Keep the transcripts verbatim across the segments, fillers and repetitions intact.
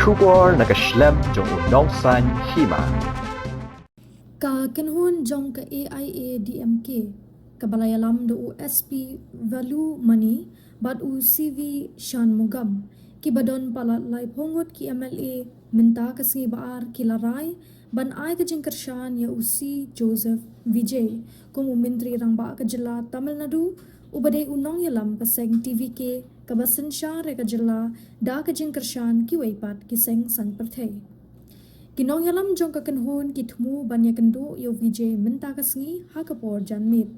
Khubor na ka shlem jong u nongsaiñ hima. Ka kynhun jong ka A I A D M K, kaba la ïalam da u S P Vellu Mani bad u C V Shanmugam, kiba don palat laiphew ngut ki M L A, mynta ka sngi ba ar ki la rai ban ai ka jingkyrshan ïa u C Joseph Vijay kum u Myntri Rangbah ka jylla Tamil Nadu, uba dei u nongïalam ka seng T V K kaba synshar ïa ka jylla da ka jingkyrshan kiwei pat ki seng saiñ pyrthei. Ki nongïalam jong ka kynhun ki thmu ban ïakynduh ïa u Vijay mynta ka sngi ha ka por janmiet.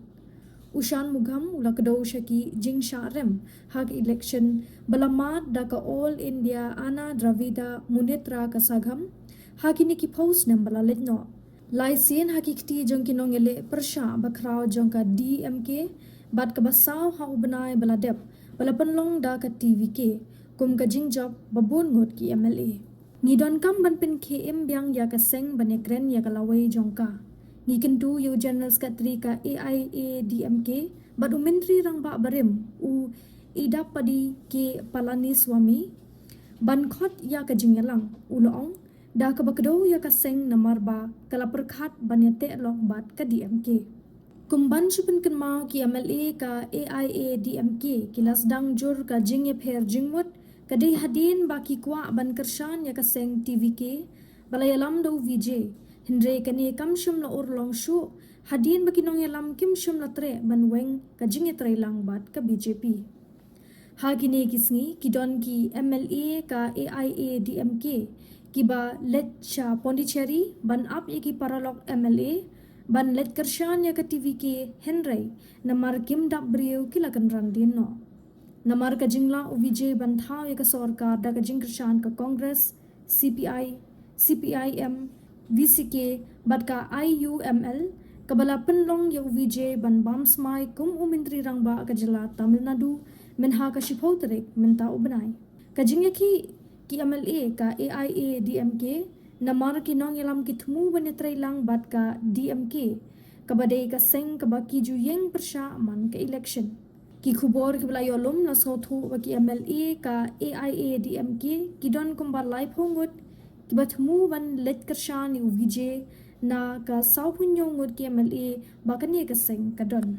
U Shanmugam u la kdew sha ki jingshah rem ha ka election ba la mad da ka All India Anna Dravida Munnetra Kazhagam ha kine ki phew snem ba la leit noh. Lai sien ha ki kti jong ki nongïaleh pyrshah ba khraw jong ka D M K bad kaba saw ha u bnai ba la dep ba la pynlong da ka T V K kum ka jingjop ba bun ngut ki M L A. Ngi donkam ban pynkhie im biang ïa ka seng ban ïakren ïa ka lawei jong ka. Ngi kyntu ïa u General Secretary ka A I A D M K bad u Myntri Rangbah barim u Edappadi K Palaniswamy ban khot ïa ka jingïalang, u la ong, da kaba kdew ïa ka seng namar ba ka la pyrkhat ban ïateh lok bad ka D M K. Kum ban shu pynkynmaw, ki M L A ka A I A D M K ki la sdang jur ka jingïapher jingmut, ka dei hadien ba ki kwah ban kyrshan ïa ka seng T V K ba la ïalam da u Vijay. Hynrei kane kam shym la urlong shuh hadien ba ki nongïalam kim shym la treh ban weng ka jingïatreilang bad ka B J P. Ha kine ki sngi ki don ki M L A ka A I A D M K kiba leit sha Pondicherry ban ap ïa ki paralok M L A ban leit kyrshan ïa ka T V K, hynrei namar kim dap briew ki la kynran dien noh. Namar ka jinglah u Vijay ban thaw ïa ka sorkar da ka jingkyrshan ka Congress, C P I, C P I M, V C K bad ka I U M L, kaba la pynlong ïa u Vijay ban bam smai kum u Myntri Rangbah ka jylla Tamil Nadu mynha ka shiphew tarik mynta u bnai. Ka jingïakhih ki M L A ka A I A D M K namar ki nongïalam ki thmu ban ïatreilang bad ka D M K, kaba dei ka seng kaba ki ju ïeng pyrshah man ka election. Ki khubor kiba la ïoh lum la sngewthuh ba ki M L A ka A I A D M K ki don kumba laiphew ngut kiba thmu ban leit kyrshan ïa u Vijay na ka sawphew hynñiew ngut ki M L A ba kane ka seng ka don.